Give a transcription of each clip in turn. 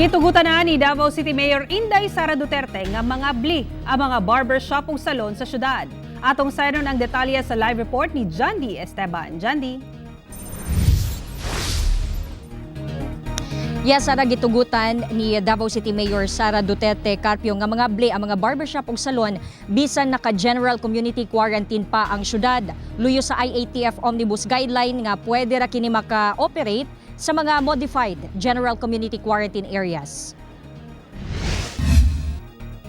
Gitugutan na ni Davao City Mayor Inday Sara Duterte nga mangabli ang mga barbershop ug salon sa syudad. Atong sayron ang detalye sa live report ni Jandy Esteban. Jandy. Yes, Sara, gitugutan ni Davao City Mayor Sara Duterte Carpio nga mangabli ang mga barbershop ug salon bisan naka-general community quarantine pa ang syudad. Luyo sa IATF Omnibus Guideline nga pwede ra kini maka-operate sa mga modified general community quarantine areas.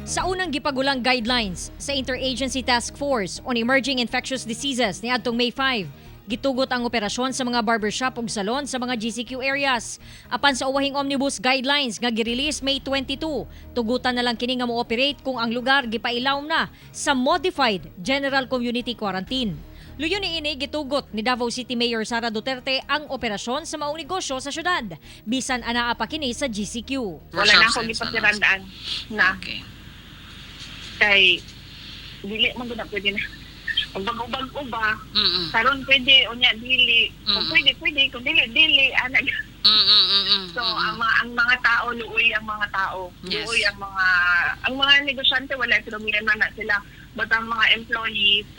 Sa unang gipagulang guidelines sa Interagency Task Force on Emerging Infectious Diseases niadtong May 5, gitugot ang operasyon sa mga barbershop ug salon sa mga GCQ areas. Apan sa uwahing omnibus guidelines nga girelease May 22, tugutan na lang kini nga mo-operate kung ang lugar gipailawom na sa modified general community quarantine. Luyo ni ini, gitugot ni Davao City Mayor Sara Duterte ang operasyon sa maong negosyo sa syudad bisan anaa pa kini sa GCQ. Wala na Workshops ako and salons. gipasirandaan na kay dili man gud na pwede na. Kung bago-bago ba, karon pwede, unya dili. Kung pwede, pwede. Kung dili, dili. Ana. So, ang mga tao, luoy ang mga tao. Luoy ang mga negosyante, wala problema na sila. But ang mga employees,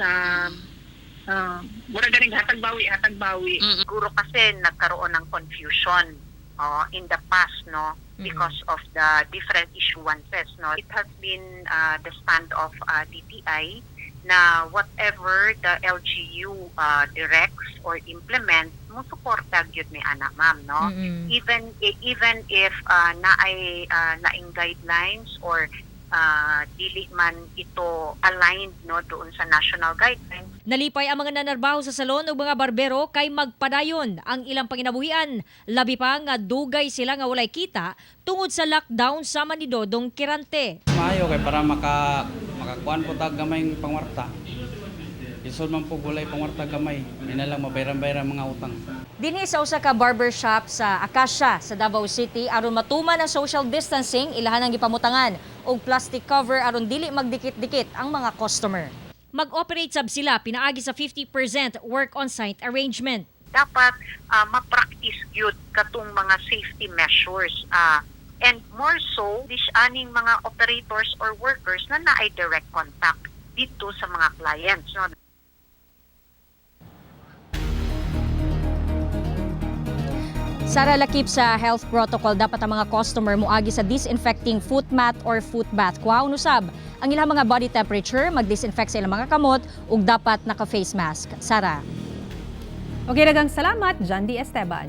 mura ganing hatag bawi, hatag bawi. Siguro kasi nagkaroon ng confusion, oh, in the past, no, because of the different issuances, no. It has been the stand of DTI na whatever the LGU directs or implements, mo suporta gyud mi ana, ma'am, no, even if naay laing guidelines or dili man ito aligned, no, doon sa national guidelines. Nalipay ang mga nanarbaho sa salon ug mga barbero kay magpadayon ang ilang panginabuhian. Labi pa nga dugay sila nga walay kita tungod sa lockdown sama ni Dodong Quirante. Maayo kay para makakuan po tag gamay pangwarta. Isod man po gulay pangwarta gamay. May na lang mabayran-bayran mga utang. Dinhi sa usa ka barbershop sa Acacia sa Davao City, aron matuman ang social distancing, ilahan ang gipamutangan og plastic cover aron dili magdikit-dikit ang mga customer. Mag-operate sab sila pinaagi sa 50% work on-site arrangement. Dapat ma-practice gyud katong mga safety measures, and more so this aning mga operators or workers na naay direct contact dito sa mga clients, no. Sara, lakip sa health protocol, dapat ang mga customer moagi sa disinfecting foot mat or foot bath. Kuhaon usab ang ilang mga body temperature, mag-disinfect sa ilang mga kamot ug dapat naka-face mask. Sara. Okay, daghang salamat, Jandy Esteban.